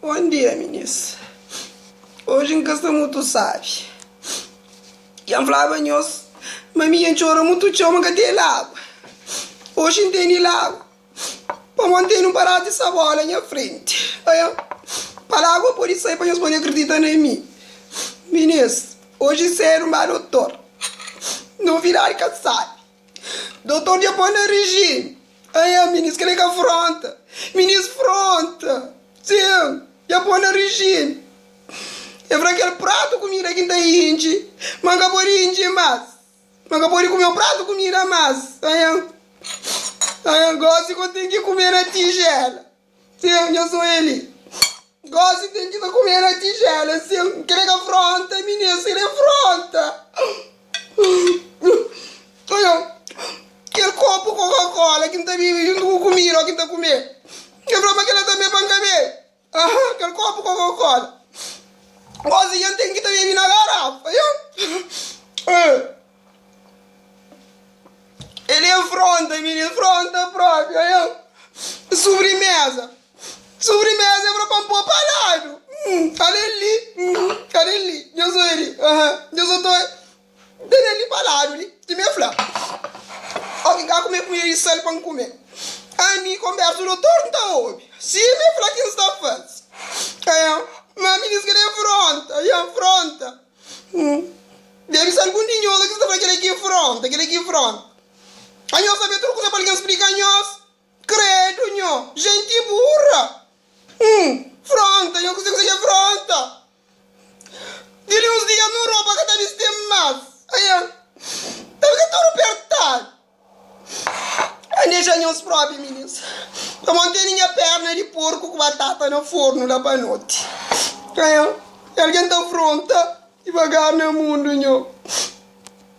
Bon dia minis. Oji N ka sta mutu sabi. Dja N flaba nhos ma mi dja N txora mutu txeu ma N ka ten lagua. Oji N tene lagua pamodi N tene un padás di sabola nha frenti. Oia, pa lagua pode sai pa nhos pode akridita na mi. Minis, oji sedu N ba dotor. Novidadi ka sabi. Dotor dja poi na rijimi. Aia, minis, kel-li ka fronta. Minis fronta. Sin, dja poi na rijimi. El fla kel pratu kumida ki N ta intxi, ma N ka pode intxi más. Ma N ka pode kume un pratu kumida más. Aia, aia, gósi ku N ten ki kume na tijéla. Sin, nha Sueli. Gósi ten ki ta kume na tijéla. Sin, kel-li ka fronta, minis, kel-li é fronta. Oja, kel kopu Coca-Cola ki N ta bebe djuntu ku kumida ki N ta kume. El fla ma kel-la tanbe pa N ka bebe. Aha, kel kopu Coca-Cola. Gósi dja N ten ki ta bebe na garafa. Oja, el é fronta, minis, fronta propi. Oja, subrimeza. Subrimeza é pra pa N pô pa ladu. Ale li, ale li, nhos oi li, nhos oto tene li pa ladu li, ti me fla. Oki N ka kume kumida di sal pa N kume. Ami konbersu dotor N ta obi. Si me fla ki N sta fasi. Ma minis kel é fronta, é fronta. Debe ser algun di nhos ki sta fla kel ki fronta, kel ki fronta. Anhos sabe tudu kuza pa algen splika nhos. Credo nho, gente burra! Hum, fronta, nho kuse kuse ke fronta? Di li uns dias nun ropa ka ta bisti mas. Aia, ta fika tudu pertadu. N dexa nhos propi, minis. Pamodi N tene nha perna di porku ku batata na fornu la pa noti. Aia, algen ta fronta divagar na mundu, nho.